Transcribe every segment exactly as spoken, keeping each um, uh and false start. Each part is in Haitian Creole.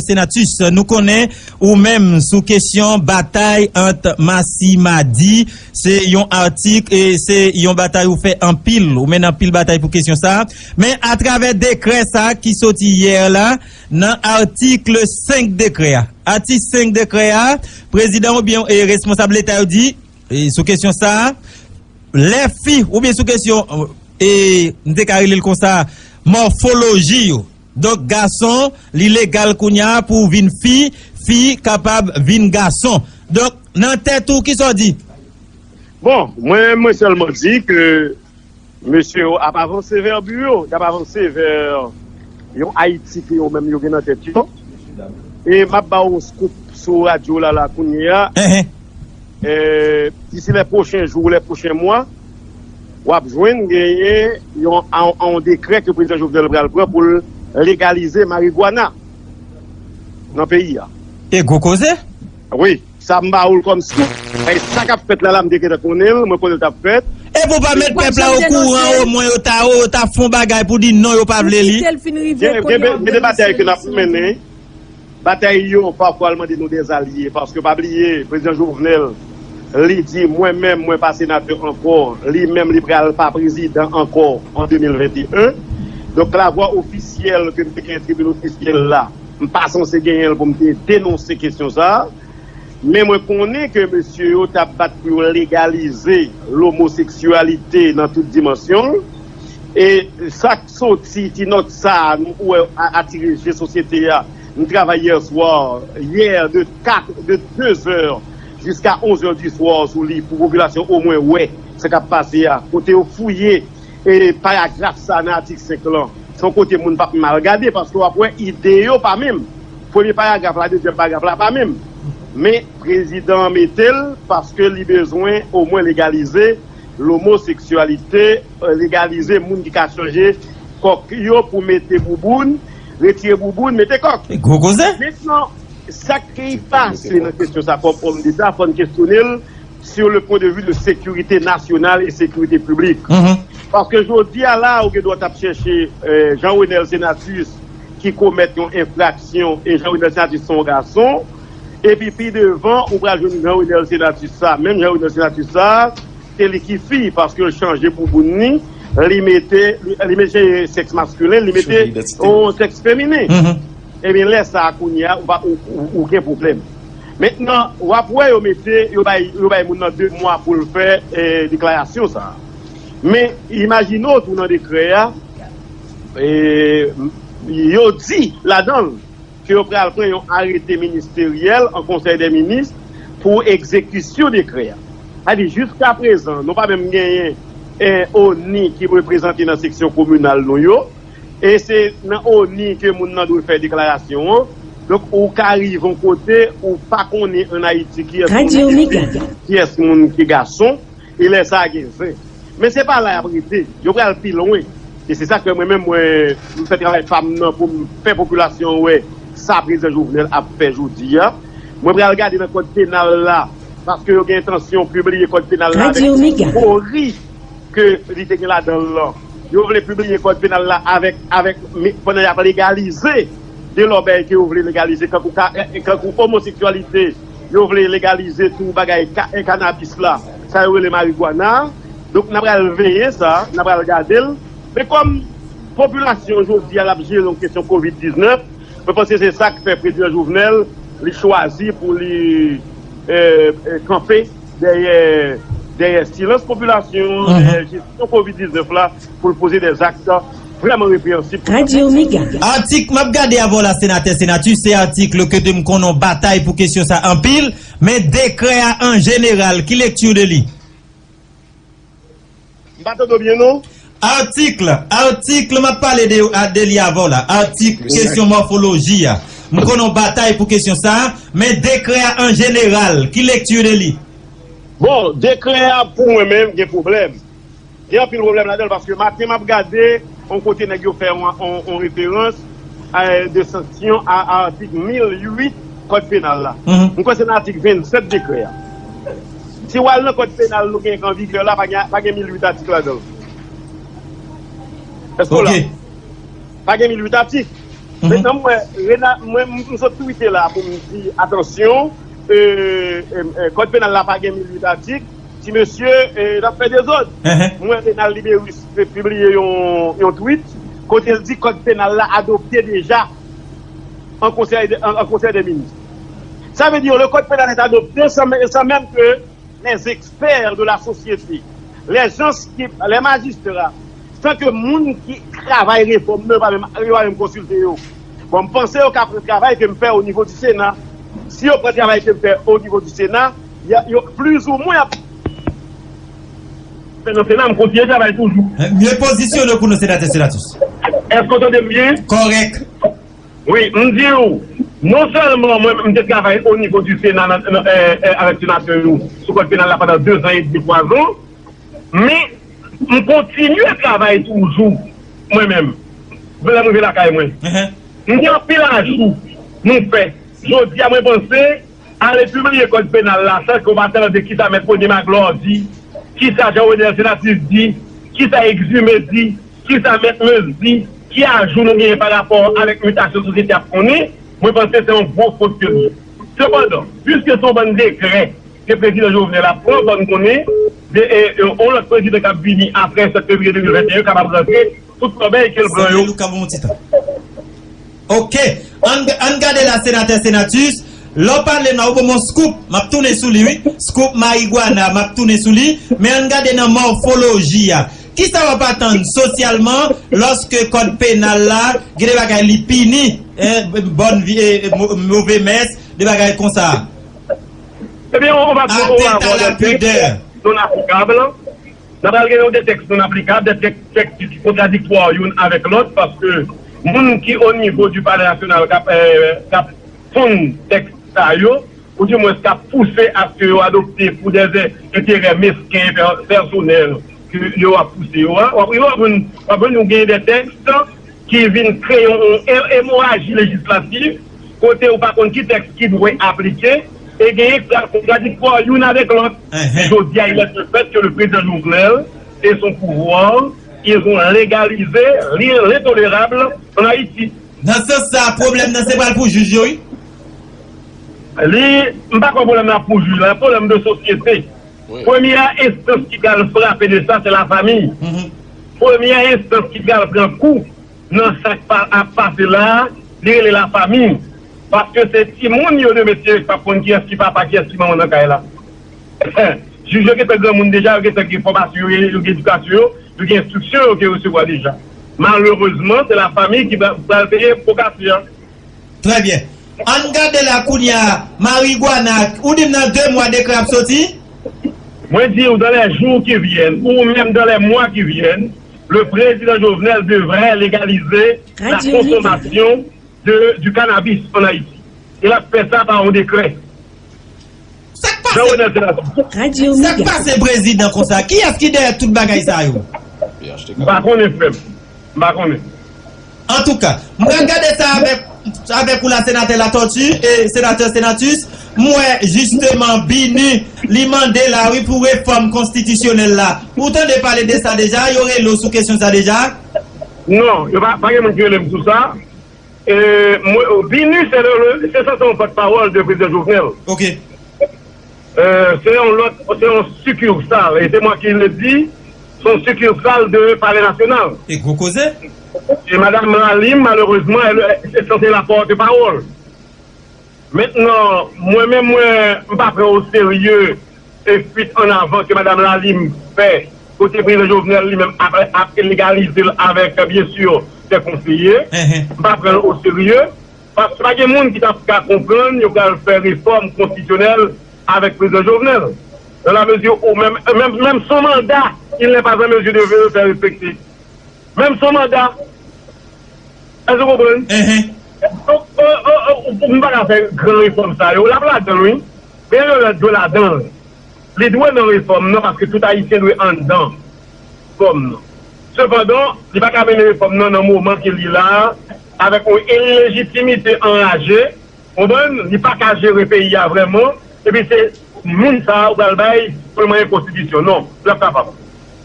Senatus, nou konnen ou menm sou kesyon batay ant Masimadi, se yon atik e se yon batay ou fè anpil, ou mennen anpil batay pou kesyon sa a. Men atravè dekrè sa a ki soti yè la, nan atik senk dekrè a, atik senk dekrè a, prezidan oubyen e responsab leta yo di, e sou kesyon sa a, lè fi, oubyen sou kesyon, e, m te ka rele l konsa, mòfoloji yo. Donk, gason, li legal kounye a pou w vin fi, fi kapab vin gason. Donk, nan tèt ou, kisa w di? Bon, mwen, mwen sèlman di ke mesye yo ap avanse vè bi yo, y ap avanse vè yon Ayiti ke yo menm yo gen nan tèt yo. E m ap ba w yon scoop sou radyo la la kounye a. Disi lè pwochen jou, lè pwochen mwa, w ap jwenn genyen yon, yon, yon dekrè ke prezidan Jovenel pral pran pou l legalize marigwana nan peyi a. E gwo koze? Wi, sa m ba ou l kòm scoop. E sa k ap fèt la la, m te gentan konnen l, mwen konnen l t ap fèt. E pou pa met pèp la okouran, omwen yo ta, yo ta fè yon bagay pou di non, yo pa vle li. Gen, gen, gen de batay ke n ap mennen. Batay yo, pafwa, l mande nou dèzalye, paske pa bliye, prezidan Jovenel, li di, mwen menm, mwen pa senatè ankò, li menm, li pral pa prezidan ankò an de mil venteyen. Donk, lavwa ofisyèl ke m te gen tribin ofisyèl la, m pa sanse genyen l pou m te denonse kesyon sa a. Men mwen konnen ke mesye yo t ap bat pou yo legalize lomoseksyalite nan tout dimansyon l. E sa k soti, ti nòt sa a, nou wè, a- atire je sosyete a. M travay yè swa, yè de kat, de de zè jiska onz è di swa sou li pou popilasyon omwen wè sa k ap pase a. Kote yo fouye e paragraf sa nan atik senk lan, se yon kote moun p ap mal gade, paske w ap wè ide yo pa menm. Premye paragraf la, dezyèm paragraf la pa menm. Men prezidan an mete l paske li bezwen omwen legalize lomoseksyalite, eh, legalize moun ki ka chanje kòk yo pou mete bouboun, retire bouboun, mete kòk. Gwo koze. Mentnan, sa ki pase nan kesyon sa kòm òm deta, fò n kesyone l sur le point de vue de sécurité nationale et sécurité publique. Paske jodi a la, ou gen dwa t ap chèche eh, Jean Renel Senatus ki komèt yon enfraksyon, e Jean Renel Senatus se yon gason, epi pi devan, ou pral jwenn Jean Renel Senatus sa, menm Jean Renel Senatus sa, se li ki fi, paske l chanje bouboun ni, li mete, li, li mete sèks maskilen, li mete yon sèks feminen. Ebyen, lè sa a, kounye a, ou, pa, ou, ou, ou gen pwoblèm. Mentnan, w ap wè yo mete, yo bay, yo bay moun nan de mwa pou l fè eh, deklarasyon sa a. Men, imajine w tou nan dekrè a, eh, yo di ladan l ke yo pral pran yon arete ministeryèl an konsèy dè minis pou egzekisyon dekrè a. Sa di, jiska prezan, nou pa menm genyen eh, oni ki reprezante nan seksyon kominal nou yo. E se nan oni ke moun nan dwe fè deklarasyon an. Donk, ou ka rive yon kote, ou pa konnen ann Ayiti kiyès moun, kiyès moun ki gason, e lè sa a gen zen. Men se pa la y ap rete. Yo pral pi lwen. E se sa k fè mwen menm, mwen, m fè travay pa m nan pou m fè popilasyon an wè sa prezidan Jovenel ap fè jodi a. Mwen pral gade nan kòd penal la, paske yo gen entansyon pibliye kòd penal la avèk ti kori ke li te gen ladan l lan. Yo vle pibliye kòd penal la avèk, avèk, pandan y ap legalize de lòbèy ke yo vle legalize, kankou, kankou omoseksyalite, yo vle legalize tou bagay ka, kanabis la, sa yo rele marigwana. Donk, n a pral veye sa, n a pral gade l. Men kòm popilasyon jodi a l ap jere yon kesyon kovid diznèf, mwen panse se sa k fè prezidan Jovenel, li chwazi pou li eh, eh, kanpe dèyè, dèyè silans popilasyon an, dèyè jesyon kovid diznèf la, pou l poze dè zak vrèman repreyansib pou sa. Atik m ap gade avè w la, senatè Senatus, se atik ke te m konnen w batay pou kesyon sa anpil, men dekrè a an jeneral, ki lekti w de li? M pa tande w byen non. Atik, atik m ap pale de, de li avè w la. Atik kesyon mòfoloji a. M konnen w batay pou kesyon sa a, men dekrè a an jeneral, ki lekti w de li? Bon, dekrè a pou mwen menm gen pwoblèm. Gen anpil pwoblèm ladan l paske maten m ap gade yon kote nèg yo fè yon, yon, yon referans eh, de sanksyon a, a atik mil uit kòd penal la. M kwè se nan atik vennsèt dekrè a. Si w al nan kòd penal nou gen k an vigè la, pa gen, pa gen mil uit atik ladan l. Èske w la? Pa gen mil uit atik. Mentnan, mwen, Rena, mwen, m sot twite la pou m di, atansyon, e, e, e, kòd penal la pa gen mil uit atik, ti mesye, e, n ap fè dezòd. Mwen, Renald Liberus te pibliye yon, yon tweet kote l di kòd penal la adopte deja an konsèy de, an, an konsèy de minis. Sa vle di, le code pénal est adopté sans, sans même que les experts de la société, les gens qui, les magistrats, san ke moun ki travay refòm nan yo pa menm, yo pa menm konsilte yo. Bon, m panse yo ka pran travay ke m fè o nivo di Sena. Si yo pran travay ke m fè o nivo di Sena, y a, yo plizoumwen ap fè nan Sena, m kontinye travay toujou. Mye pozisyone pou nou, senatè Senatus. Èske w tande m byen? Kòrèk. Wi, m di w, non sèlman mwen, m te travay o nivo di Sena nan, nan, eh, eh, avèk senatè yo sou kòd penal la pandan de zan edmi, twa zan, men m kontinye travay toujou, mwen menm, lè m rive lakay mwen. M gen anpil ajou nou fè. Jodi a, mwen panse, ale pibliye kòd penal la san ke w pa tande kisa Mèt René Magloire di, kisa Jean Renel Senatus di, kisa Exumé di, kisa Mèt Meuse di, ki ajou nou genyen pa rapò avèk mitasyon sosyete ap konnen, mwen panse se yon gwo fot ke l ye. Sepandan, piske se yon bann dekrè ke prezidan Jovenel ap pran, fò n konnen, de, e, e, yon lòt prezidan k ap vini apre sèt fevriye de mil venteyen kapab rantre, tout kòbèy ke l pran yo. Sanble nou ka ban yon ti tan. Ok. Ann, ann gade la, senatè Senatus. Lè w pale m la, ou ban m yon scoop, m ap tounen sou li, wi. Scoop marigwana, m ap tounen sou li. Men ann gade nan mòfoloji a. Kisa w ap atann sosyalman lòske kòd penal la gen de bagay li pini, eh, bòn vi, eh, mo-, move mès, de bagay konsa? Ebyen, on va, on va avoir des textes non applicables. N ap pral gen yon de tèks non aplikab, de tèks, tèks ki kontradiktwa youn avèk lòt, paske moun ki o nivo di Palè Nasyonal k ap, eh, k ap fonn tèks sa yo, oudimwens k ap pouse a se ke yo adopte pou dè enterè mesken, pè-, pèsonèl ke yo ap pouse yo a. W ap, w ap jwenn, w ap jwenn nou gen de tèks ki vin kreye yon e-, emoraji lejislatif, kote ou pa konn ki tèks ki dwe aplike, e genyen kontradiktwa youn avèk lòt. Jodi a, il est un fait que le président Jovenel et son pouvoir, ils ont légalisé l'in-, l'intolérable en Haïti. Nan sans sa, pwoblèm nan se pral pou jij yo, wi. Li, m pa kwè pwoblèm nan pou jij la, pwoblèm de sosyete. Premye enstans ki pral frape de sa, se lafanmi. Premye enstans ki pral pran kou nan sa k pa, ap pase la a, li rele lafanmi. Paske se timoun yo de mesye k p ap konn kiyès ki papa, kiyès ki manman nan kay la. Jij yo gentan granmoun deja, yo gentan gen fòmasyon yo, yo gen edikasyon yo, yo gen enstriksyon yo ke yo resevwa deja. Malerezman, se lafanmi ki pral, pral peye po kase a. Trè byen. Ann gade la kounye a, marigwana, ou di m nan de mwa dekrè ap soti? Mwen di w, dans les jours qui viennent, ou même dans les mois qui viennent, le président Jovenel devrait légaliser la consommation de, du cannabis en Haïti. E l ap fè sa pa yon dekrè. Sa k pase? Jean Renel Senatus. Sa k pase prezidan konsa? Kiyès ki dèyè tout bagay sa yo? M pa konnen, frè m. M pa konnen. Antouka, m pral gade sa avèk, avèk ou la, senatè Latortue, e senatè Senatus. M wè, jisteman, BINUH, li mande la, wi, pou refòm konstitisyonèl la. Ou tande pale de sa deja? Yo rele w sou kesyon sa deja? Non, yo pa, pa gen moun ki rele m sou sa. E, mwen, BINUH, se le, le, se sanse yon pòtpawòl de prezidan Jovenel. Ok. Euh, se yon lòt, se yon sikirsal. E se mwen ki le di, se yon sikirsal de Palè Nasyonal. E gwo koze. E Madam Lalim, malerezman, elle, se sanse la pòtpawòl. Mentnan, mwen menm, mwen, m pa pran o serye e fuit an avan ke Madam Lalim fè, kote Prezidan Jovenel li menm ap, ap legalize l avèk, byen si, de konseye. M pa pran l o serye, paske pa gen moun ki t ap ka konprann yo pral fè refòm konstitisyonèl avèk Prezidan Jovenel. Dans la mesure où même, même, même son mandat, il n'est pas en mesure de le faire respecter. Menm son manda. Èske w konprann? Donk, euh, euh, euh, ou, ou, m pa ka fè gran refòm sa yo. L ap ladan l, wi. Men yo dwe ladan l. Li dwe nan refòm nan, paske tout Ayisyen dwe anndan refòm nan. Sepandan, li pa ka mennen refòm nan nan moman ke li la a, avèk yon ilejitimite anraje, konprann, li pa ka jere peyi a vrèman, epi se moun sa a ou pral bay pou l manyen konstitisyon. Non, l ap kapab.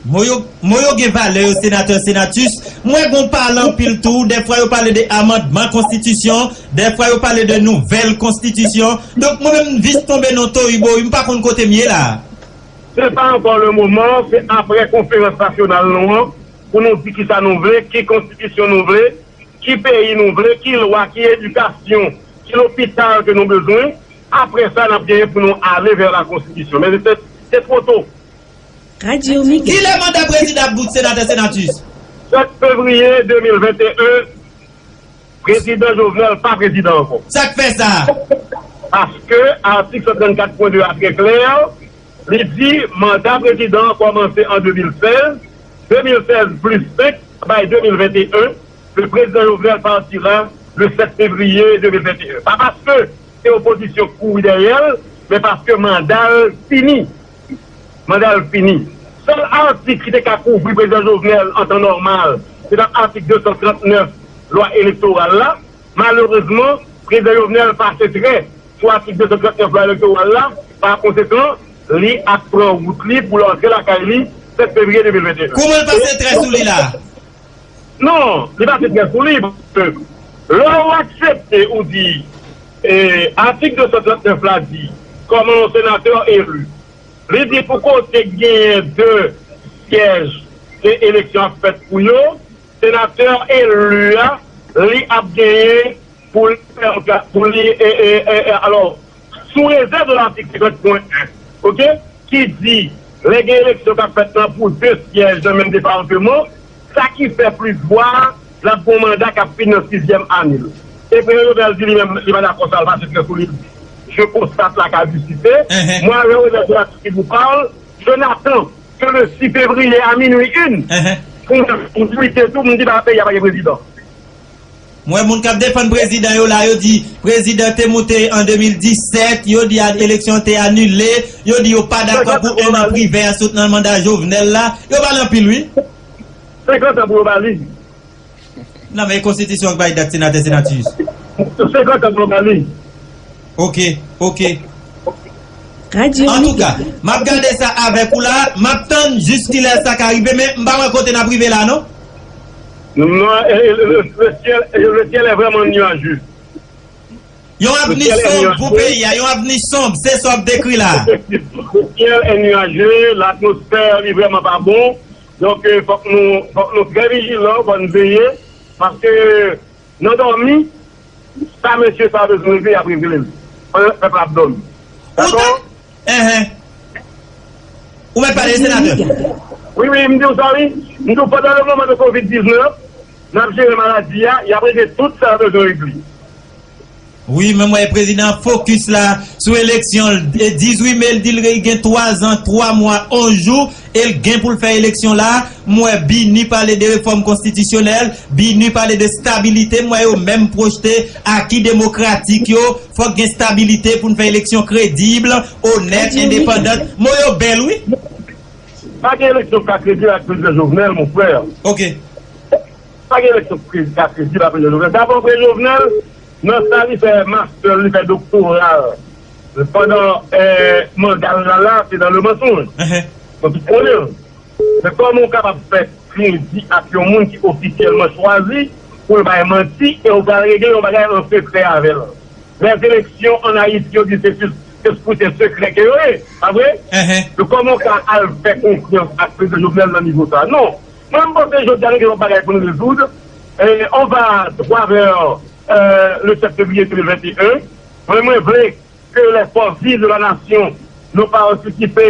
Mo yo, mo yo gen valè yo, senatè, senatus. M wè gon pale anpil tou. Dèfwa yo pale de amandman konstitisyon, dèfwa yo pale de nouvèl konstitisyon. Donk, mwen menm, m jis tonbe nan toyiboyi, m pa konn kote m ye la. Se pa ankò le moman, se apre konferans nasyonal nou an, pou nou di kisa nou vle, ki konstitisyon nou vle, ki peyi nou vle, ki lwa, ki edikasyon, ki lopital ke nou bezwen. Apre sa, n ap genyen pou nou ale vè la konstitisyon. Men se, se two to. Radio Mega. Kilè manda prezidan ap bout, senatè, senatus? Sèt fevriye de mil venteyen, prezidan Jovenel pa prezidan ankò. Sa k fè sa? Paske atik san trannkat pwen de a trè klè, li di manda prezidan an kòmanse an de mil sèz, de mil sèz plis senk bay de mil venteyen, le prezidan Jovenel partira le sèt fevriye de mil venteyen. Pa paske se opozisyon k kouri dèyè l, men paske manda l fini. Manda l fini. Sèl atik ki te ka kouvri prezidan Jovenel an tan nòmal, se t ap atik de san trannèf lwa elektoral la. Malerezman, prezidan Jovenel pase trè sou atik de san trannèf lwa elektoral la. Pa konsekan, li ap pran wout li pou l antre lakay li sèt fevriye de mil venteyen. Kouman l pase trè sou li la? Non, li pase trè sou li, paske lè w aksepte ou di, e, atik de san trannèf la di, kòman yon senatè eli, li di pou kote k genyen de syèj ke eleksyon ap fèt pou yo, senatè eli a, li ap genyen pou li fè yon ka-, pou li, e, e, e, e, alò, sou rezèv de latik senkant pwen en, oke, ki di, lè gen eleksyon k ap fèt nan pou de syèj nan menm depatman, sa ki fè plis vwa, l ap gen yon manda k ap fini nan sizyèm ane l. E Prezidan Jovenel di li menm, li pa dakò sa, l pase trè sou li. Je constate la caducité. Mwen, le rezèv de latik ki pou pale, je n'attends que le six février à minuit une. Pou mwen, pou m twite tou, m di ba peyi a pa gen prezidan. Mwen, moun k ap defann prezidan yo la, yo di prezidan te moute an de mil disèt, yo di a-, eleksyon te anile, yo di yo pa dakò pou en an privè a sot nan manda Jovenel la. Yo pale anpil, wi. Senkant an pou yo ba li. Non, men e konstitisyon k bay dat, senatè, senatus. Senkant an pou yo ba li. Ok, ok. Antouka, m ap gade sa avèk ou la, m ap tann jis kilè sa ka rive, men m pa wè kote n ap rive la, non. Non, e, e, le, le ciel, le ciel est vraiment nuageux. Yon avni sonb pou peyi a, yon avni sonb, se sa w ap dekri la. Le ciel est nuageux, l'atmosphère li vrèman pa bon. Donk, e, fòk nou, fòk nou trè vijilan, fòk nou veye, paske nan dòmi, sa mesye sa bezwen regle, y ap regle l. Pandan pèp la ap dòmi. Dakò? Enhen. Ou mèt pale, senatè. Wi, wi, m di w sa, wi. M di w, pandan le moman de kovid diznèf, n ap jere maladi a, y ap regle tout sa yo bezwen regle. Wi, men mwen, prezidan an fokis la sou eleksyon, e, dizuit me, l di l gen twa zan, twa mwa, onz jou, e l gen pou l fè eleksyon la. M wè BINUH pale de refòm konstitisyonèl, BINUH pale de stabilite, m wè yo menm pwojte aki demokratik yo, fòk gen stabilite pou n fè eleksyon kredib, onèt, endepandan. Mo yo bèl, wi. Pa gen eleksyon k ka kredib ak prezidan Jovenel, mon frè. Ok. Pa gen eleksyon k ka kredib ak prezidan Jovenel. Dabò, prezidan Jovenel, nan sa li fè mastè l, li fè doktora l pandan, eh, manda l la, la, se nan le mansonj. Nou tout konnen l. Men kòman w kapab fè kredi ak yon moun ki ofisyèlman chwazi pou l bay manti e w pral regle yon bagay an sekrè avè l? Lèzeleksyon ann Ayiti, yo di se sou, se skriten sekrè ke yo ye, pa vre? Donk, kòman w ka al fè konfyans ak prezidan Jovenel nan nivo sa a? Non. Mwen, m panse jodi a, nou gen yon bagay pou n rezoud. E, on va droit vers, euh, le sept février deux mille vingt et un. Mwen, mwen vle ke les forces vives de la nation nou pa antisipe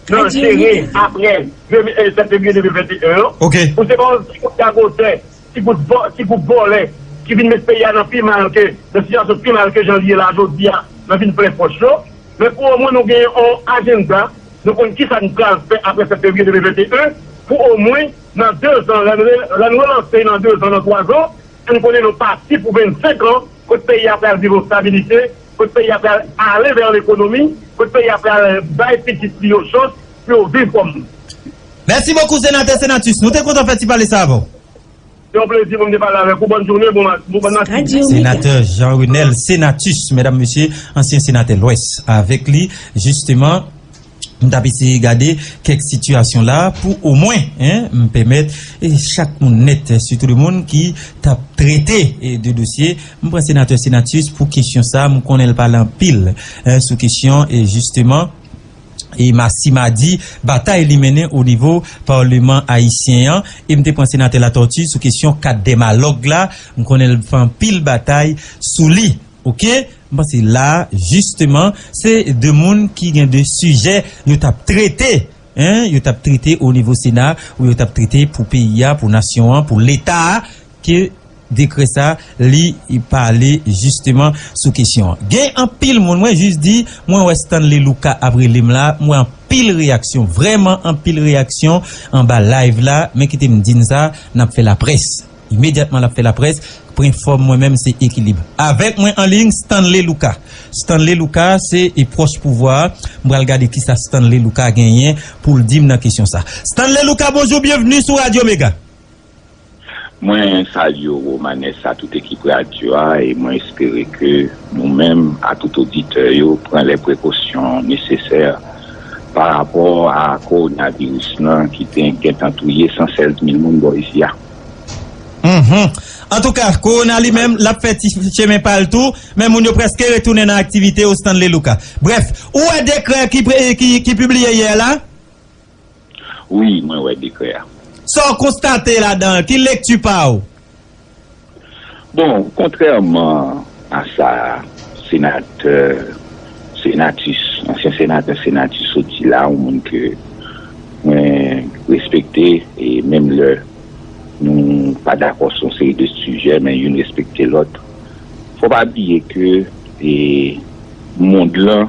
nan jere apre de mil, eh, sept février deux mille vingt et un an. Pou se pa yon ti kout gagotè, ti kout vò-, ti gwoup vòlè ki vin met peyi a nan pi mal ke, nan sitiyasyon pi mal ke jan li ye la jodi a, nan vin plen pòch yo. Men pou omwen nou gen yon ajanda, nou konn kisa n pral fè apre sept février deux mille vingt et un, pou omwen nan de zan, lè n re-, lè n relanse nan de zan, nan twa zan, nou konnen nou pati pou vennsenk an, kot peyi a pral viv an stabilite, kot peyi a pral ale vè lekonomi, kot peyi a pral bay pitit li yo chans pou yo viv kòm moun. Mèsi bokou, senatè, senatus. Nou te kontan fè ti pale sa avè w. Se yon plezi pou m te pale avèk ou. Bòn jounen, bon ma-, bon, bòn matin. Senatè Jean Renel Senatus, medam, mesye, ansyen senatè Lwès. Avèk li, jisteman, M t ap eseye gade kèk sitiyasyon la pou omwen, en, m pèmèt, e, chak moun nèt, sitou de moun ki t ap trete, e, de dosye. M pran senatè Senatus pou kesyon sa, m konnen l pale anpil, en, sou kesyon, e, jisteman, e, Massy Mady, batay li mennen o nivo Palman ayisyen an, e m te pran senatè Latortue sou kesyon kat dè malòg la, m konnen l fè anpil batay sou li. Oke, m panse la, jisteman, se de moun ki gen de sijè yo t ap trete, en, yo t ap trete o nivo Sena, ou yo t ap trete pou peyi a, pou nasyon an, pou Leta a, ke dekrè sa, li pale jisteman sou kesyon an. Gen anpil moun, mwen jis di, mwen wè Stanley Lucas ap rele m la, mwen anpil reyaksyon, vrèman anpil reyaksyon anba live la, men kite m di n sa, n ap fè laprès. Imedyatman l ap fè laprès, pou enfòm mwen menm se Ekilib. Avèk mwen an liy, Stanley Lucas. Stanley Lucas se e pwòch pouvwa a. M pral gade kisa Stanley Lucas genyen pou l di m nan kesyon sa. Stanley Lucas, bonjou, byenvni sou Radyo Mega. Mwen salye w, Romanes, a tout ekip radyo a, e mwen espere ke nou menm, a tout oditè yo, pran lè prekosyon nesesè pa rapò a kowonaviris lan ki te gentan touye san sèz mil moun bò isi a. Mhm. Antouka, kowona li menm, l ap fè ti chemen pa l tou, men moun yo prèske retounen nan aktivite yo, Stanley Lucas. Brèf, ou wè dekrè ki, pre- ki, ki pibliye yè la? Wi, mwen wè dekrè a. Sa w konstate ladan l? Ki lekti pa w? Bon, kontrèman a sa senatè Senatus, ansyen senatè Senatus sot di la, yon moun ke mwen respekte, e menm lè nou pa dakò sou yon seri de sijè, men youn respekte lòt. Fò pa bliye ke, e, mond lan,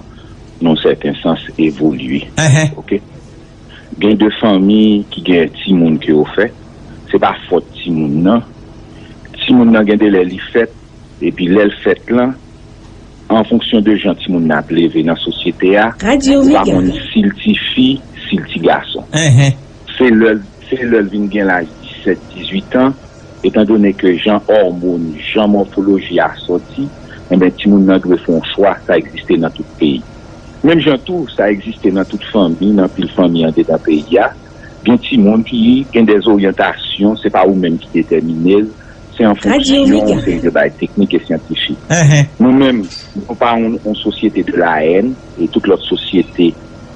nan yon sèten sans, evolye. Enhen. Oke? Gen de fanmi ki gen timoun ke yo fè, se pa fòt timoun nan. Timoun nan gen de lè li fèt, epi lè l fèt lan, an fonksyon de jan timoun nan ap leve nan sosyete a, ou pa konn si l ti fi, si l ti gason. Enhen. Se lè, se lè l vin gen laj disèt, dizuit an, etandone ke jan òmòn, jan mòfoloji a sòti, enben, timoun nan dwe fè yon chwa, sa egziste nan tout peyi. Menm jan tou, sa egziste nan tout fanmi, nan pil fanmi andedan peyi a. Gen timoun ki gen de zoryantasyon, se pa ou menm ki detèmine l, se an fonksyon yon seri de bagay teknik e syantifik. Enhen. Nou menm, nou pa yon, yon sosyete de la haine, e tout lòt sosyete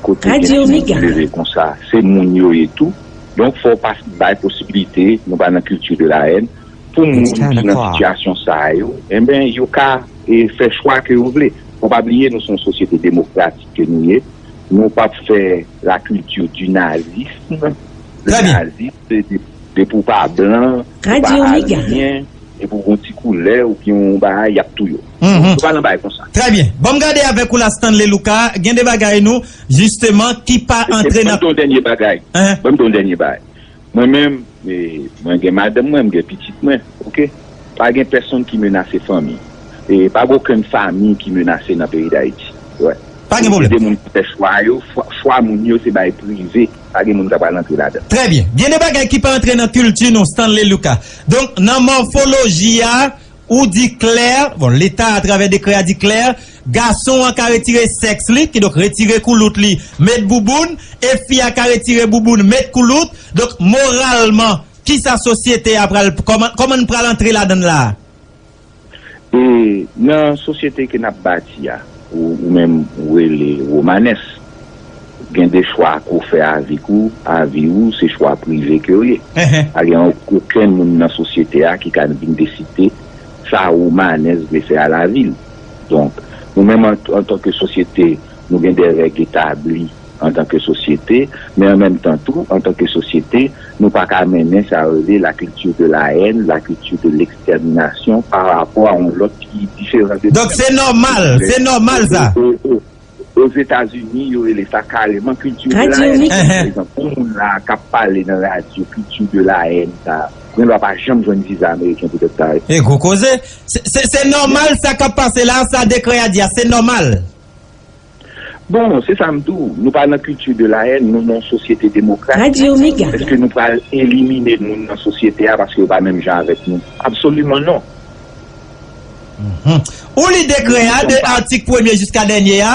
kote gen timoun ki leve konsa, se moun yo ye tou. Donk, fò w pa bay posibilite, nou pa nan kilti de la haine, pou moun ki nan sitiyasyon sa yo, enben, yo ka, e, fè chwa ke yo vle. Fò pa bliye, nou se yon sosyete demokratik ke nou ye. Nou p ap fè la kilti di nazis. Trè byen. Nazis, se de, depi w pa blan, ou pa azyen, epi w gon ti koulè, oubyen yon bagay, y ap touye w. Mhm. Nou pa nan bagay konsa. Trè byen. Bon, m gade avèk ou la, Stanley Lucas, gen de bagay nou, jisteman, ki pa antre nan. Ban m di w yon dènye bagay. Enhen. Ban m di w yon dènye bagay. Mwen menm, e, mwen gen madanm mwen, m gen pitit mwen, oke? Pa gen pèsonn ki menase fanmi. E pa gen okenn fanmi ki menase nan peyi Dayiti. Wè. Pa gen pwoblèm. Se de moun ki fè chwa yo, chwa, chwa moun yo se bagay prive. Pa gen moun k ap pral antre ladan. Trè byen. Gen de bagay ki pa antre nan kilti nou, Stanley Lucas. Donk, nan mòfoloji a, ou di klè, bon, Leta atravè dekrè a di klè, gason an ka retire sèks li, kidonk retire koulout li, met bouboun, e fi a ka retire bouboun, met koulout. Donk, moralman, kisa sosyete a pral, kòman, kòman n pral antre ladan l la a? E nan sosyete ke n ap bati a, ou, ou menm ou rele Romanes, gen de chwa ke w fè avèk ou, avi ou, se chwa prive ke w ye. Enhen. Pa gen okenn moun nan sosyete a ki ka vin deside sa Romanes vle fè a lavi l. Donk, nou menm an, antanke sosyete, nou gen de règ etabli antanke sosyete, men an menm tan tou, antanke sosyete, nou pa ka mennen sa yo rele la culture de la haine, la culture de l'extermination pa rapò a yon lòt ki diferan de nou menm. Donk, se nòmal, se nòmal sa. O, o, o, Ozetazini, yo rele sa kareman culture de la haine. Enhen. Pa egzanp, yon moun la k ap pale nan radyo, culture de la haine sa, gen dwa pa janm jwenn viza ameriken poutèt sa. E gwo koze. Se, se, se nòmal sa k ap pase la, sa dekrè a di a, se nòmal. Bon, se sa m di w, nou pa nan culture de la haine, nou nan yon sosyete demokratik. Radyo Mega. Èske nou pral elimine moun nan sosyete a paske yo pa menm jan avèk nou? Absoliman non. Mhm. Ou li dekrè a, de atik premye jiska dènye a?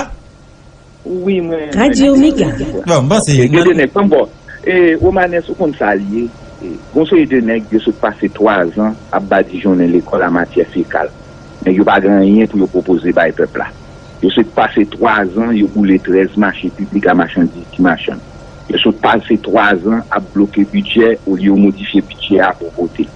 Wi, mwen. Radyo Mega. Bon, m panse. Gen de nèg, bon, bon. E, Romanes, ou konn sa l ye. E, gon seri de nèg, yo sot pase twa zan ap badijonnen lekòl a matyè fekal. Nèg yo pa gen anyen pou yo pwopoze bay pèp la. Yo sot pase twa zan, yo boule trèz mache piblik a machandiz ti machann. Yo sot pase twa zan ap bloke bidjè, olye yo modifye bidjè a pou vote.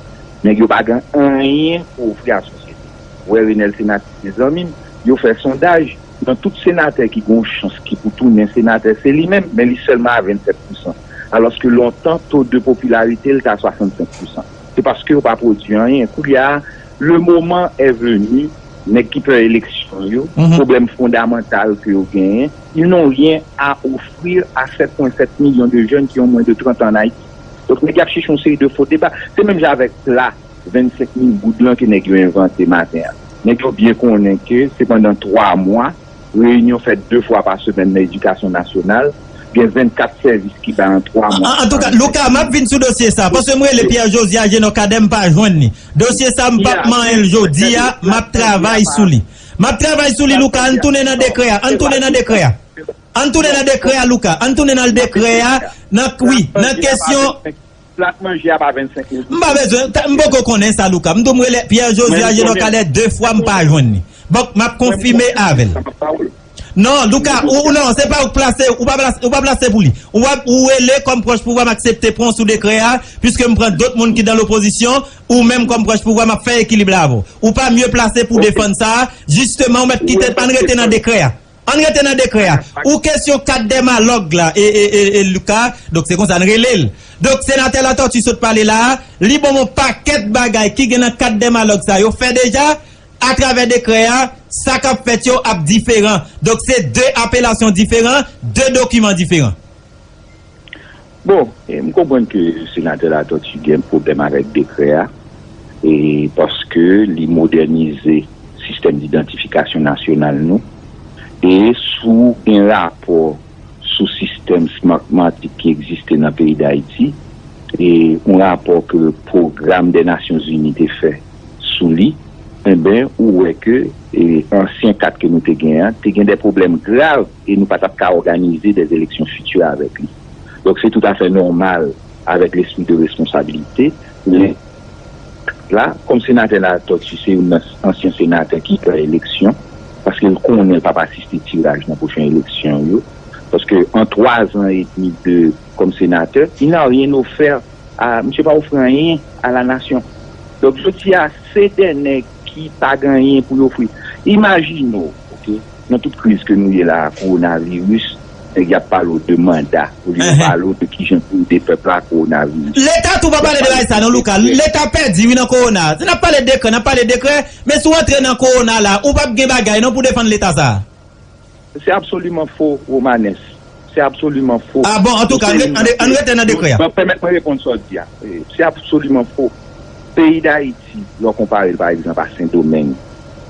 Nèg yo pa gen anyen pou ofri a sosyete. Ou wè Renèl Senatris, mezanmi, yo fè sondaj, nan tout senatè ki gen yon chans ki pou tounen senatè, se li menm, men li sèlman a vennsenk pousan. Alòske lontan, to de popilarite l ta swasannsenk pousan. Se paske yo pa pwodui anyen. Koulye a, le moment est venu, nèg ki pè eleksyon yo, pwoblèm fondamantal ke yo genyen, ils n'ont rien à offrir à sept point sept millions de jeunes qui ont moins de trente ans en Haïti. Donk, nèg y ap chèche yon seri de fo deba. Se menm jan avèk pla vennsenk mil goud lan ke nèg yo envante maten an. Nèg yo byen konnen ke se pandan twa mwa, reyinyon fèt de fwa pa semèn nan edikasyon nasyonal, gen vennkat sèvis ki bay an twa mwa. An, an, antouka, Louka, m ap vin sou dosye sa, paske m rele Pierre Josias Genot Cadet, m pa jwenn li. Dosye sa, m p ap manyen l jodi a, m ap travay sou li. M ap travay sou li, Louka, ann tounen nan dekrè a, ann tounen nan dekrè a. Ann tounen nan dekrè a, Louka, ann tounen nan dekrè a, nan, wi, nan kesyon. Plat manje a pa vennsenk mil. M pa bezwen, ta- m poko konnen sa, Louka. M tou m rele Pierre Josias Genot Cadet de fwa, m pa jwenn li. Bon, m ap konfime avè l. Non, Louka, ou, ou non, se pa ou k plase, ou pa plase, ou pa plase pou li. Ou ap, ou rele kòm pwòch pouvwa, m aksepte pran w sou dekrè a, piske m pran dòt moun ki dan lopozisyon, ou menm kòm pwòch pouvwa, m ap fè ekilib la avè w. Ou pa mye plase pou defann sa, jisteman, ou mèt kite, ann rete nan dekrè a. Ann rete nan dekrè a. Ou kesyon kat dè malòg la, e, e, e, e Louka, donk se konsa n rele l. Donk senatè Latortue sot pale la a, li ban m yon pakèt bagay ki gen nan kat dè malòg sa yo fè deja, atravè dekrè a, sa k ap fèt yo ap diferan. Donk se de apelasyon diferan, de dokiman diferan. Bon, e, m konprann ke senatè Latortue gen pwoblèm avèk dekrè a, e, paske li modènize sistèm idantifikasyon nasyonal nou, e si w gen rapò sou sistèm Smartmatic ki egziste nan peyi Dayiti, e yon rapò ke Pwogram dè Nasyonzini te fè sou li, enben, ou wè ke, e, ansyen kat ke nou te gen an, te gen de pwoblèm grav e nou pa t ap ka òganize de eleksyon fiti avèk li. Donk, se toutafè nòmal, avèk lespri de responsabilite, le la, kòm senatè Latortue se youn nan ansyen senatè ki pran eleksyon, paske l konnen l p ap asiste tiraj nan pwochen eleksyon yo, paske an twa zan edmi de kòm senatè, il n'a rien offert a, misye pa ofri anyen a la nasyon. Donk, jodi a, se de nèg ki pa gen anyen pou yo ofri. Imajine w, oke, nan tout kriz ke nou ye la a, kowonaviris, nèg y ap pale w de manda, olye yo pale w de kijan pou ede pèp la kowonaviris. Leta tou pa pale de bagay sa non, Louka. Leta pèdi, wi, nan kowona. Si n ap pale de dekrè, n ap pale de dekrè, men si w antre nan kowona la, ou p ap gen bagay non pou defann leta sa a. Se absoliman fo, Romanes. Se absoliman fo. Ah bon, antouka, ann rete nan dekrè a. Bon, pèmèt mwen reponn sa w di a. E, se absoliman fo. Peyi Dayiti, lè w konpare l, pa egzanp, a Sendomeng,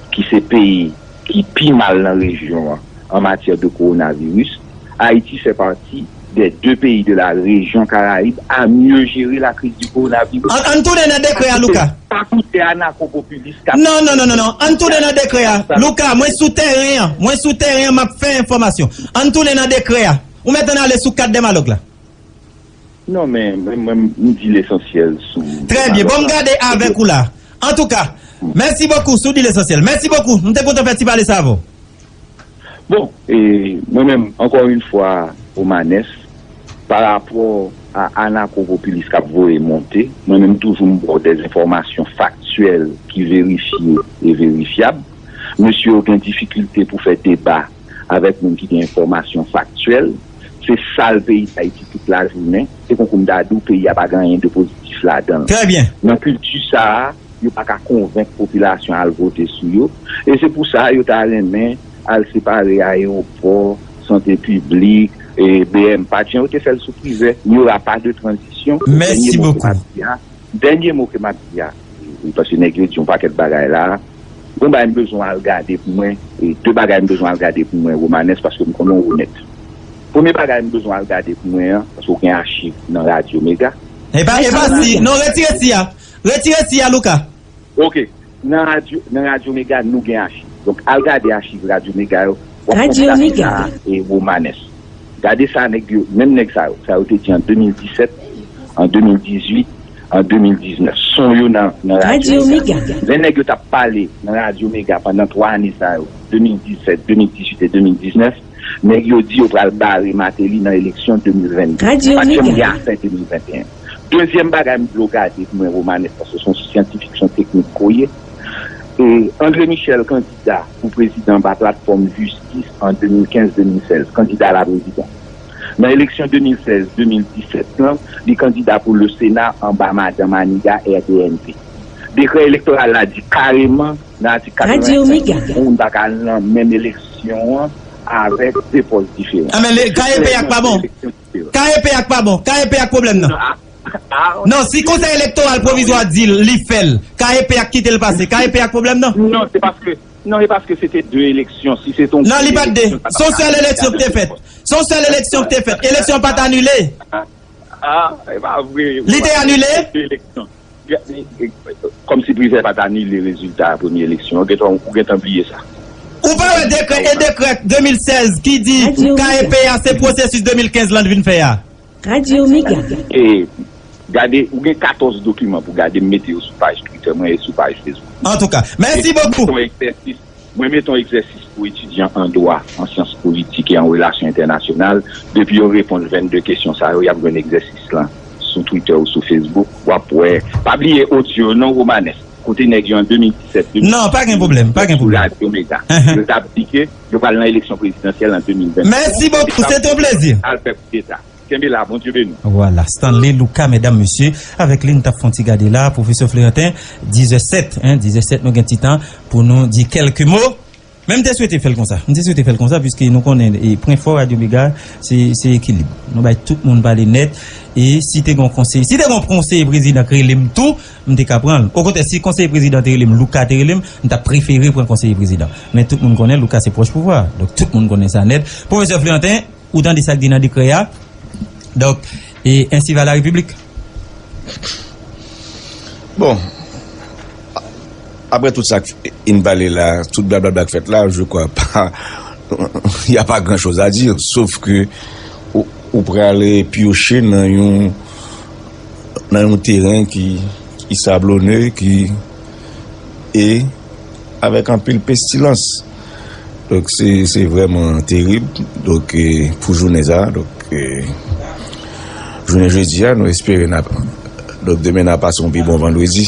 ki se peyi ki pi mal nan rejyon an, an matyè de kowonaviris, Ayiti fè pati des deux pays de la région Caraïbe à mieux gérer la crise du coronavirus. Ann, ann tounen nan dekrè a, Louka. Pa koute anakopopilis k ap. Non, non, non, non, non. Ann tounen nan dekrè a. Louka, mwen sou tèren an. Mwen sou tèren an, m ap fè enfòmasyon. Ann tounen nan dekrè a. Ou mèt ann ale sou kat dè malòg la. Non, men, men, mwen, m di lesansyèl sou. Trè byen. Bon, m gade avèk ou la. Antouka, mèsi bokou, si w di lesansyèl. Mèsi bokou. M te kontan fè ti pale sa avè w. Bon, e, mwen menm, ankò yon fwa, Romanes, pa rapò a anakopopilis k ap voye monte, mwen menm toujou m ba w de enfòmasyon faktyèl ki verifye e verifyab. Mesye yo gen difikilte pou fè deba avèk moun ki gen enfòmasyon faktyèl. Se sal peyi Dayiti tout lajounen. Se konkou m ta di w, peyi a pa gen anyen de pozitif ladan l. Trè byen. Nan kilti sa a, yo pa ka konvenk popilasyon al vote sou yo. E se pou sa, yo ta renmen al separe ayewopò, sante piblik, e B M. Patjen, yo te fè l sou prive. Il n'y aura pas de transition. Mèsi bokou. Dènye mo ke m ap di a, wi, paske nèg yo di yon pakèt bagay la. Yon bagay m bezwen al gade pou mwen, e de bagay m bezwen al gade pou mwen, Romanes, paske m konnen w onèt. Premye bagay m bezwen al gade pou mwen an, paske w gen achiv nan Radyo Mega. E pa, e pa si, non, retire si a. Retire si a, Louka. Ok. Nan radyo, nan Radyo Mega, nou gen achiv. Donk, al gade achiv Radyo Mega yo. W ap konprann sa e Romanes. Gade sa nèg yo, menm nèg sa yo, sa yo te di an de mil disèt, an de mil dizuit, an de mil diznèf. Son yo nan, nan Radyo Mega. Lè nèg yo t ap pale nan Radyo Mega pandan twa ane sa yo, de mil disèt, de mil dizuit e de mil diznèf, nèg yo di yo pral bare Martelly nan eleksyon de mil vennde. Pa t janm gen afè de mil venteyen. Dezyèm bagay m vle w gade pou mwen, Romanes, paske se yon syantifik, se yon teknik ke w ye. E André Michel kandida pou prezidan anba platfòm Jistis an de mil kenz de mil sèz, kandida la prezidan. Nan eleksyon de mil sèz de mil disèt lan, li kandida pou le Sena anba madan Maniga R D N P. Dekrè elektoral la di kareman nan atik katrevensenk, yon moun pa ka al nan menm eleksyon an avèk de pòs diferan. Ah, men le, K E P ak pa bon. K E P ak pa bon. K E P ak pwoblèm nan. Non, si Konsèy Elektoral Pwovizwa di l, li fè l, K E P ak kite l pase, K E P ak pwoblèm nan. Non, se paske, non, e paske se te de eleksyon. Si se ton... Non, li pa t de. Se yon sèl eleksyon ki te fèt. Se yon sèl eleksyon ki te fèt. Eleksyon pa t anile. Ah, e pa vre. Li te anile? De eleksyon. Kòmsi Privè pa t anile rezilta premye eleksyon. Ou gentan, ou gentan bliye sa. Ou pa wè dekrè, e dekrè de mil sèz ki di K E P a se pwosesis de mil kenz lan vin fè a? Radyo Mega. E gade, ou gen katòz dokiman pou gade, m mete yo sou paj Twitter mwen e sou paj Facebook. Antouka, mèsi bokou. Mwen mete yon egzèsis pou etidyan an dwa, an syans politik e an relasyon entènasyonal. Depi yo reponn vennde kesyon sa yo, y ap jwenn egzèsis lan sou Twitter ou sou Facebook. W ap wè. Pa bliye odyo non, Romanes. Kote nèg yo an de mil disèt, de mil dizuit, non, pa gen pwoblèm, pa gen pwoblèm. Radyo Mega. Yo t ap di ke yo pral nan eleksyon prezidansyèl an de mil vennde. Mèsi bokou, se te yon plezi. Al fè koudeta. Kenbe la, Bondye beni w. Vwala, Stanley Lucas, medam, mesye, avèk li, n t ap fè yon ti gade la, pwofesè Florentin, diz è sèt, en, diz è sèt, nou gen ti tan pou nou di kèlke mo. Men m te swete fè l konsa. M te swete fè l konsa, piske nou konnen, e, pwen fò Radyo Mega, se, se ekilib. Nou bay tout moun pale nèt, e si te gen yon konsey, si te gen yon konseye prezidan k rele m tou, m te ka pran l. Okontrè, si konseye prezidan te rele m, Lucas te rele m, m t ap prefere pran konseye prezidan. Men tout moun konnen Lucas se pwòch pouvwa. Donk, tout moun konnen sa nèt. Pwofesè Florentin, ou tande sa k di nan dekrè a? Donk, e ensi va la République. Bon, apre tout sa k fin pale la, tout blablabla k fèt la, je crois pas, il y a pas grand chose à dire, sauf que ou, ou prale pyoche nan yon, nan yon teren ki, ki sablone, ki, e avèk anpil pestilans. Donk, se, se vrèman terib. Donk, e, pou jounen sa, donk, e, jounen jedi a, nou espere n ap, donk, demen n ap pase yon pi bon vandredi.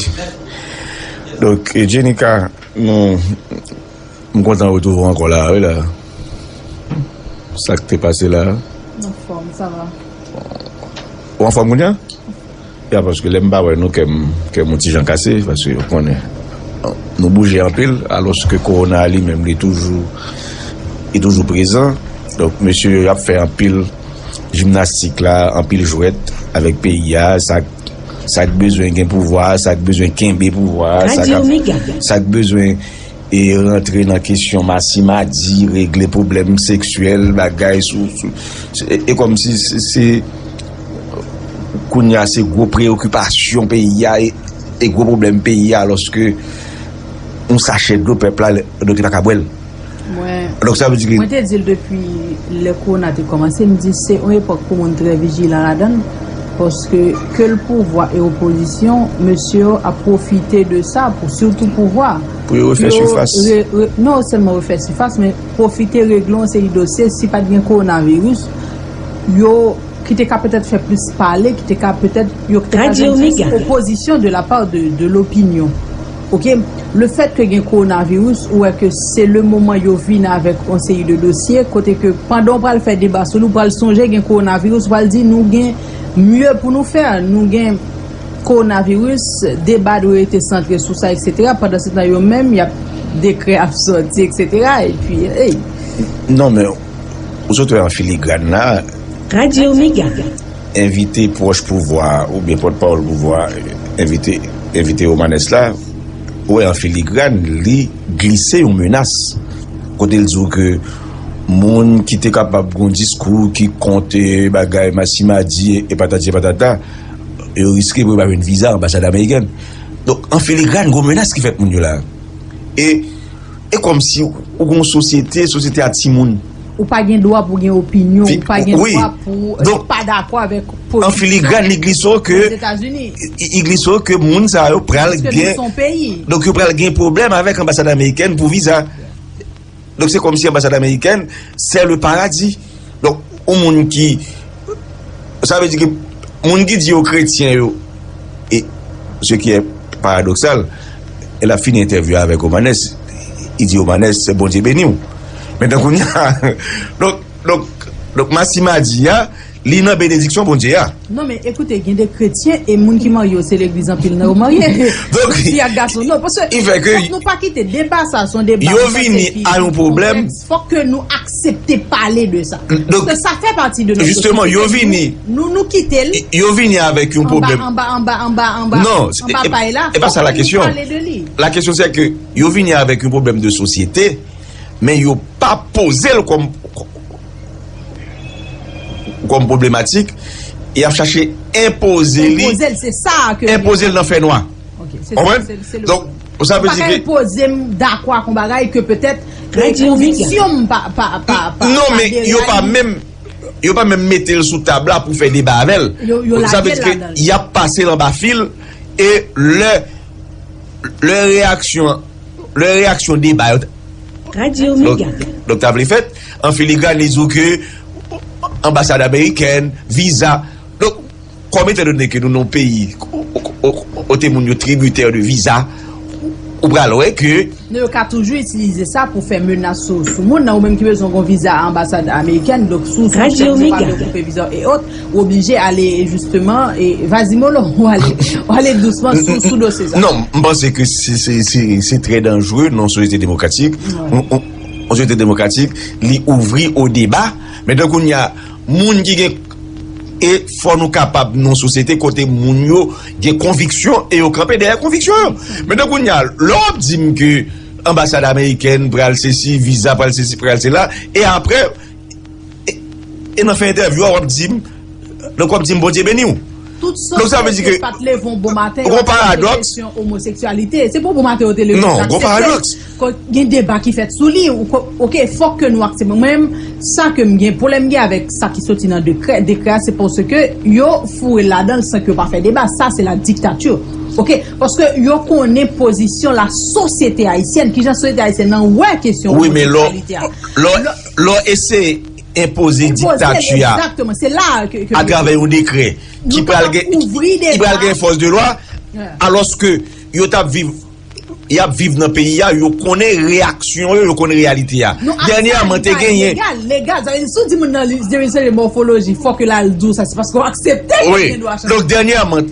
Donk, e, Jenica, nou, m kontan retwouve w ankò la, wi, la. Sa k te pase la? Anfòm, sa va. Ou anfòm kounye a? Ya, paske lè m pa wè nou, kè m, kè m yon ti jan kase, paske w konnen, nou bouje anpil, alòske kowona a li menm, li toujou, li toujou prezan. Donk, mesye yo, y ap fè anpil jimnastik la, anpil jwèt avèk peyi a, sa, sa k bezwen gen pouvwa, sa k bezwen kenbe pouvwa, sa k, sa k bezwen e rantre nan kesyon masimadi, regle pwoblèm seksyèl, bagay sou, sou, e, e kòmsi se, se, kounye a se gwo preyokipasyon peyi a e, e gwo pwoblèm peyi a, alòske yon sachè dlo pèp la, donk li pa ka bwè l. Mwen, donk sa vle di ke mwen te di l depi lè kowona te kòmanse, m di se yon epòk pou moun trè vijilan ladan l, paske ke l pouvwa e opozisyon, mesye yo ap pwofite de sa, pou, sitou pouvwa. Pou yo refè sifas. Re-, re-, non sèlman refè sifas, men pwofite regle yon seri dosye. Si pa t gen kowonaviris, yo, ki te ka petèt fè plis pale, ki te ka petèt, yo te ka jwenn plis opozisyon de la part de, de l'opinion. Ok? Le fèt ke gen kowonaviris, ou wè ke se le moman yo vin avèk yon seri de dosye, kote ke pandan w pral fè deba sou li, ou pral sonje gen kowonaviris, ou pral di nou gen mye pou nou fè, nou gen kowonaviris, deba dwe rete santre sou sa, et cetera. Pandansetan, yo menm, y ap dekrè ap sòti, et cetera. Epi, ey. Non, men, ou sot wè an filigran la. Radyo Mega. Envite pwòch pouvwa a, oubyen pòtpawòl pouvwa a, envite, envite Romanes la, ou wè an filigran, li glise yon menas. Kote l di w ke moun ki te kapab gen yon diskou ki kont, eh, bagay masimadi e patati e patata, yo riske pou yo pa jwenn viza anbasad amerikèn. Donk, an filigran, gwo menas ki fèt moun yo la. E, e kòmsi Ou gen yon sosyete, sosyete a timoun. Ou pa gen dwa pou gen opinyon, ou pa gen dwa pou pa dakò avèk politik. An filigran, li glise w ke, li glise w ke moun sa yo pral gen, donk yo pral gen pwoblèm avèk anbasad amerikèn pou viza. Donk se kòmsi anbasad amerikèn, c'est le paradis. Donk, yon moun ki, sa vle di ke moun ki di yo kretyen yo, e ce qui est paradoxal, e l ap fini entèvyou avèk Omanes, li di Omanes, se Bondye beni w. Men tankou kounye a, donk, donk, donk, Massima di a, li nan benediksyon Bondye a. Non, men ekoute, gen de kretyen e moun ki marye yo, se legliz anpil nan yo marye. Donk, fi ak gason. Non, paske fòk nou pa kite deba sa, se yon deba yo vini a yon pwoblèm. Fòk ke nou aksepte pale de sa. Donk, sa fè pati de notre sosiyete. Jisteman, yo vini, nou, nou kite l. Yo vini avèk yon pwoblèm. Anba, anba, anba, anba, anba, non, anba pay la. E pa sa la kesyon. La kesyon se ke yo vini avèk yon pwoblèm de sosyete, men yo pa poze l kòm, kòm pwoblematik, y ap chache enpoze li, enpoze l, se sa ke enpoze l nan fènwa. Ok, se sa, se, se le. Donk, sa vle di ke enpoze m dakò ak yon bagay ke petèt konviksyon m pa, pa, pa, pa, non, men yo pa menm, yo pa menm mete l sou tab la pou fè deba avè l. Yo, yo lage l ladan l. Sa vle di ke y ap pase l anba fil e lè, lè reyaksyon, lè reyaksyon deba yo Radio Mega. Donk, donk, ta vle fèt, an filigrane, di w ke anbasad amerikèn, viza. Donk, kòm etandone ke nou nan yon peyi kote moun yo tribitè de viza, ou pral wè ke. Non, yo ka toujou itilize sa pou fè menas sou, sou moun nan, ou menm ki bezwen yon viza anbasad amerikèn, donk, si w se yon chèf, yo pral koupe viza e ot. Ou oblije ale, jisteman, e, vas-y mollo, ou ale, ou ale dousman sou, sou dosye sa. Non, m panse ke se, se, se, se trè danjere nan yon sosyete demokratik. Yon, yon, yon sosyete demokratik, li ouvri o deba. Men donk, kounye a, moun ki gen, e fò nou kapab nan yon sosyete kote moun yo gen konviksyon e yo kanpe dèyè konviksyon yo. Men donk, kounye a, lè w ap di m ke anbasad amerikèn pral sesi, viza pral sesi, pral sela, e apre, e, e nan fen entèvyou a, w ap di m, donk w ap di m Bondye beni w. Tout sosyete pa t leve yon bon maten, yo pa t leve kesyon omoseksyalite. Se pa yon bon maten yo te leve. Non, gon paradòks. Gen deba ki fèt sou li. Ou ko-, ok, fòk ke nou aksepte. Mwen menm, sa ke m gen, pwoblèm m gen avèk sa ki soti nan dekrè, dekrè a, se paske yo foure l ladan l san ke yo pa fè deba. Sa, se la dictature. Ok, paske yo konnen pozisyon la sosyete ayisyèn, kijan sosyete ayisyèn nan wè kesyon omoseksyalite a. Lè w eseye enpoze diktati a atravè yon dekrè ki pral gen, ki pral gen fòs de lwa, alòske yo t ap viv, y ap viv nan peyi a, yo konnen reyaksyon yo, yo konnen reyalite a. Dènyèman, te genyen. Legal, legal. Sa vle di, si w di moun nan li, li se mòfoloji, fòk l al di w sa, se paske w aksepte ke l gen dwa chanje. Donk, dènyèman,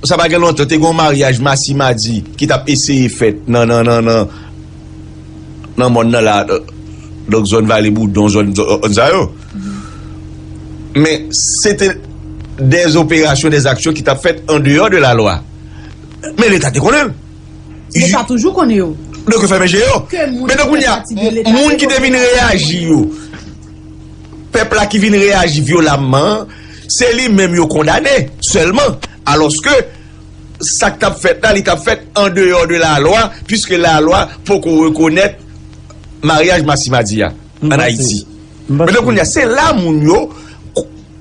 sa pa gen lontan, te gen yon maryaj Masimadi ki t ap eseye fèt nan, nan, nan, nan, nan mòn nan la, donk zòn Vale Boudon, zòn, zòn sa yo. Men se te des opérations, des actions ki t ap fèt an deyò de la lwa. Men Leta te konnen l. Leta toujou konnen yo. Donk yo fèmen je yo. Men donk kounye a, moun ki te vin reyaji yo, pèp la ki vin reyaji vyolamman an, se li menm yo kondane sèlman. Alòske sa k t ap fèt la, li t ap fèt an deyò de la lwa, piske la lwa poko rekonèt maryaj Masimadi a ann Ayiti. Men donk kounye a, se la moun yo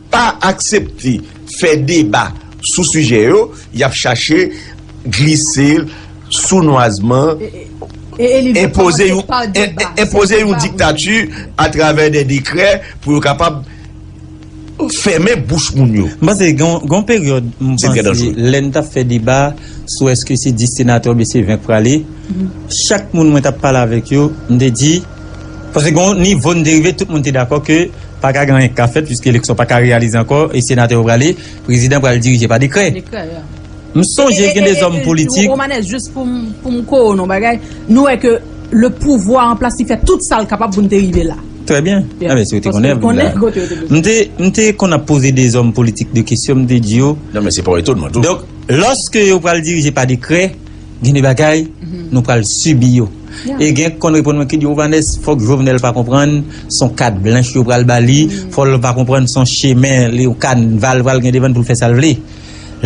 pa aksepte fè deba sou sijè yo, y ap chache glise l sounwazman, enpoze yon, enpoze yon diktati atravè de dekrè pou yo kapab fèmen bouch moun yo. M panse gen, gen yon peryòd, m panse, lè n t ap fè deba sou èske se dis senatè oubyen se ven k prale, chak moun mwen t ap pale avèk yo, m te di, paske gen yon nivo n te rive, tout moun te dakò ke pa ka gen anyen k ka fèt, piske eleksyon pa ka reyalize ankò, e senatè yo prale, prezidan pral dirije pa dekrè. M sonje gen de zòm politik. Romanes, jis pou m, pou m kore w nan bagay, nou wè ke le pouvwa an plas, li fè tout sa l kapab pou n te rive la. Trè byen. Anben, si w te konnen, m te, m te konn ap poze de zòm politik de kesyon, m te di yo. Non, men se pa yon etonman tou. Donk, lòske yo pral dirije pa dekrè, gen de bagay, nou pral sibi yo. E gen k konn reponn mwen ki di, Romanes, fòk Jovenel pa konprann, se yon kat blanch yo pral ba li, fò l pa konprann, se yon chemen, li, yon kanval pral gen devan l pou l fè sa l vle.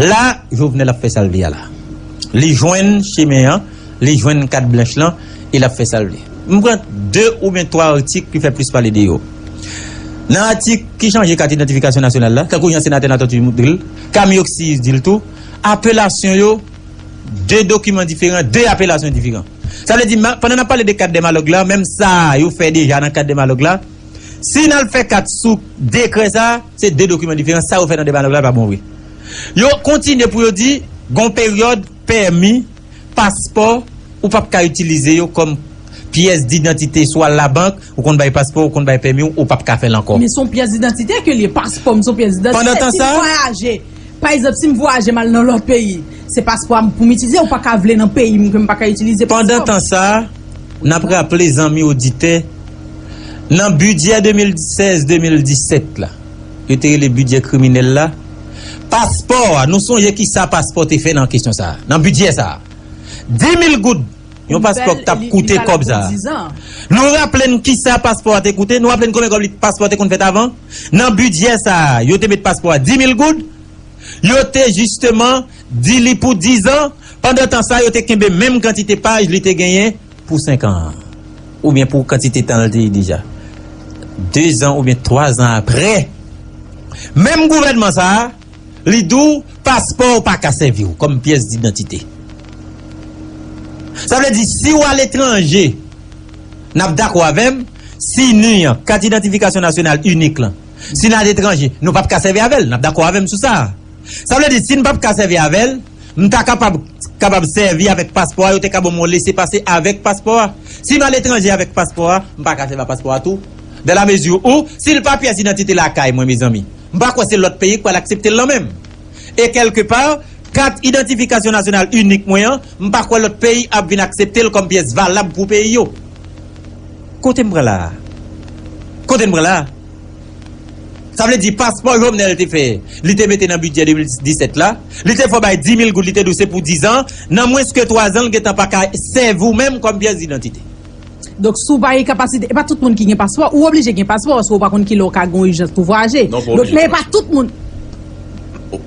La, Jovenel ap fè sa l vle a la. Li jwenn chemen an, li jwenn kat blanch lan, e l ap fè sa l vle. M pran de oubyen twa atik ki fè plis pale de yo. Nan atik ki chanje kat idantifikasyon nasyonal la, tankou jan senatè Latortue di l, Camille Oxy di l tou, apelasyon yo, de dokiman diferan, de apelasyon diferan. Sa vle di, ma- pandan n ap pale de kat dè malòg la, menm sa yo fè deja nan kat dè malòg la, si n al fè kat sou dekrè sa, se de dokiman diferan, sa yo fè nan dè malòg la pa bon vre. Yo kontinye pou yo di, gon peryòd pèmi, paspò, ou p ap ka itilize yo kòm pyès didantite, swa labank, ou konn bay paspò, ou konn bay pèmi, ou p ap ka fè l ankò. Men se yon pyès didantite ke l ye, paspò m se yon pyès didantite. Pandan tan sa, si m vwayaje, pa egzanp, si m vwayaje m al nan lòt peyi, se paspò a m pou m itilize, ou pa ka vle nan peyi m ke m pa ka itilize paspò. Pandan tan sa, n ap raple zanmi oditè, nan bidjè de mil sèz de mil disèt la, yo te rele bidjè kriminèl la, paspò a, nou sonje kisa paspò te fè nan kesyon sa a, nan bidjè sa a. Di mil goud, yon paspò k t ap koute kòb sa a. Nou raple n kisa paspò a te koute, nou raple n konbyen kòb li paspò te konn fèt avan. Nan bidjè sa a, yo te met paspò a di mil goud, yo te jisteman di li pou dizan, pandan tan sa a, yo te kenbe menm kantite paj li te genyen pou senk an an, oubyen pou kantite tan l te ye deja. Dezan oubyen twazan apre, menm gouvènman sa a, li di w paspò w pa ka sèvi w kòm pyès didantite. Sa vle di, si w aletranje, n ap dakò avè m, si ni an, kat idantifikasyon nasyonal inik lan, si n aletranje, nou p ap ka sèvi avè l, n ap dakò avè m sou sa. Sa vle di, si n p ap ka sèvi avè l, m ta kapab, kapab sèvi avèk paspò a, yo te ka ban m yon lesepase avèk paspò a. Si m aletranje avèk paspò a, m pa ka sèvi ak paspò a tou. Dans la mesure où, si l pa pyès idantite lakay mwen, mezanmi, m pa kwè se lòt peyi k pral aksepte l lan menm. E kèlkepa, kat idantifikasyon nasyonal inik mwen an, m pa kwè lòt peyi ap vin aksepte l kòm pyès valab pou peyi yo. Kote m pran la a? Kote n pran la a? Sa vle di, paspò Jovenel te fè, li te mete nan bidjè de mil disèt la, li te fè w bay di mil goud, li te di w se pou dizan, nan mwens ke twazan, l gentan pa ka sèvi w menm kòm pyès didantite. Donk, si w pa gen kapasite, e pa tout moun ki gen paspò, ou oblije gen paspò, paske w pa konn kilè w ka gen yon ijans pou vwayaje. Non, ou pa oblije gen paspò. Donk, men e pa tout moun. Ou,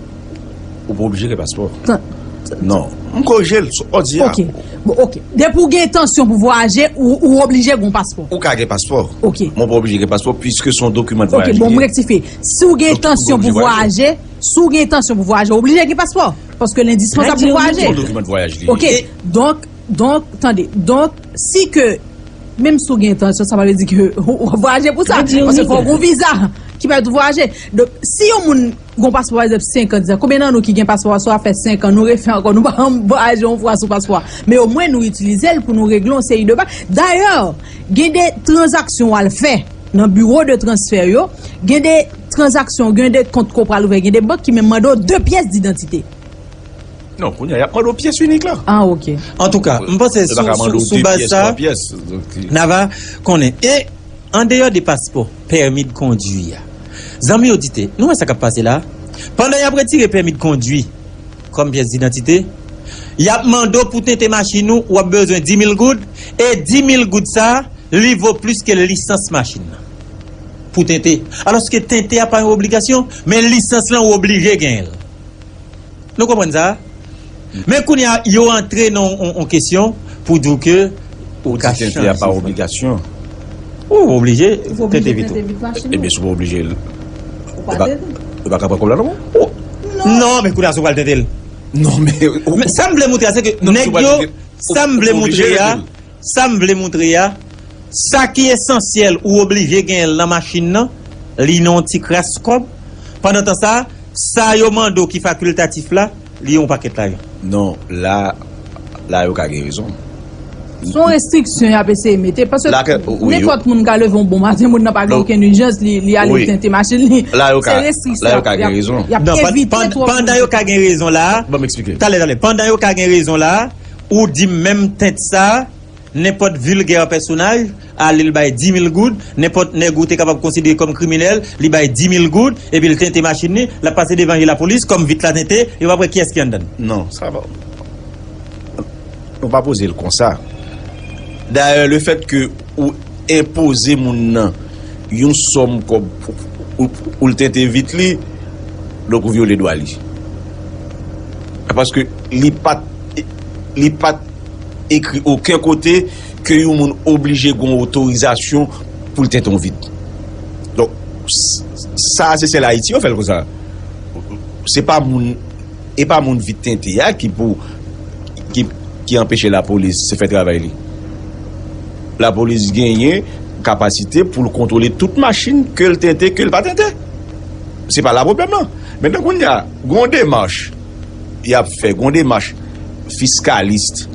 ou pa oblije gen paspò. Tan- Non. M korije l, sa w di a. Ok. Bon, ok. Depi w gen entansyon pou vwayaje, ou, ou oblije gen yon paspò. Ou ka gen paspò. Ok. Men w pa oblije gen paspò, piske se yon dokiman de vwayaj li ye. Ok, bon, m rektifye. Si w gen entansyon pou vwayaje, si w gen entansyon pou vwayaje, w oblije gen paspò. Paske l endispansab pou vwayaje. Se yon dokiman de vwayaj li ye. Ok. Donk, Donk, tande, donk, si ke, menm si w gen entansyon, sa pa vle di ke w ap vwayaje pou sa. Paske fò w gen yon viza ki pèmèt ou vwayaje. Donk, si yon moun gen yon paspò, pa egzanp, senk an, diz an, konbyen nan nou ki gen paspò, paspò a fè senk an, nou refè ankò, nou pa janm vwayaje yon fwa sou paspò a. Men omwen, nou itilize l pou nou regle yon seri de bagay. Dayè, gen de tranzaksyon w al fè nan biwo de transfè yo, gen de tranzaksyon, gen de kont ke w pral ouvè, gen de bank ki menm mande w de pyès didantite. Non, kounye a, y ap mande w pyès inik la. Ah, ok. Antouka, m panse sou, sou, sou baz sa, n a va konnen. E andeyò de paspò, pèmi de kondwi a, zanmi oditè, nou wè sa k ap pase la? Pandan y ap retire pèmi de kondwi kòm pyès didantite, y ap mande w pou tente machin ou, w ap bezwen di mil goud, e di mil goud sa, li vo plis ke lisans machin nan pou tente. Alòske tente a pa yon obligasyon, men lisans lan ou oblije genyen l. Nou konprann sa? Men kounye a, yo antre nan yon, yon kesyon pou di w ke ou ka chanje. Ou di tente a pa obligasyon. Ou oblije tente vit ou. Ebyen, si w pa oblije l, ou pa, ou pa ka pran kòb la non. Non, men kounye a, si w pral tente l. Non, men sa m vle montre a, se ke nèg yo, sa m vle montre a, Sa m vle montre a, sa ki esansyèl ou oblije genyen l nan machin nan, li nan yon ti kras kòb. Pandan tan sa, sa yo mande w ki fakiltatif la, li yon pakèt lajan. Non, la, la yo ka gen rezon. Se yon restriksyon y ap eseye mete, paske nenpòt moun ka leve yon bon maten, moun nan pa gen okenn ijans, li, li ale tente machin li. Se restriksyon y ap, y ap evite twòp moun. Pandan yo ka gen rezon la, talè, talè, pandan yo ka gen rezon la, ou di menm tente sa, nenpòt vilgè pèsonaj, ale l bay di mil goud, nenpòt nèg ou te kapab konsidere kòm kriminèl, li bay di mil goud, epi l tente machin li, l ap pase devan je lapolis, kòm vit la tente, yo p ap wè kiyès ki anndan l. Non, sa pa. Nou pa poze l konsa. Dayè, lefèt ke ou enpoze moun nan yon sòm kòb pou, pou, pou l tente vit li, donk ou vyole dwa li. Paske li pa t, li pa t ekri okenn kote ke yon moun oblije gen yon otorizasyon pou l tenten yon vit. Donk, sa se sèl Ayiti yo fè l konsa. Se pa moun, e pa moun vit tenten a ki pou, ki, ki anpeche lapolis fè travay li. Lapolis genyen kapasite pou l kontwole tout machin ke l tenten, ke l pa tenten. Se pa la pwoblèm nan. Mentnan kounye a, gon demach y ap fè, gon demach fiskalis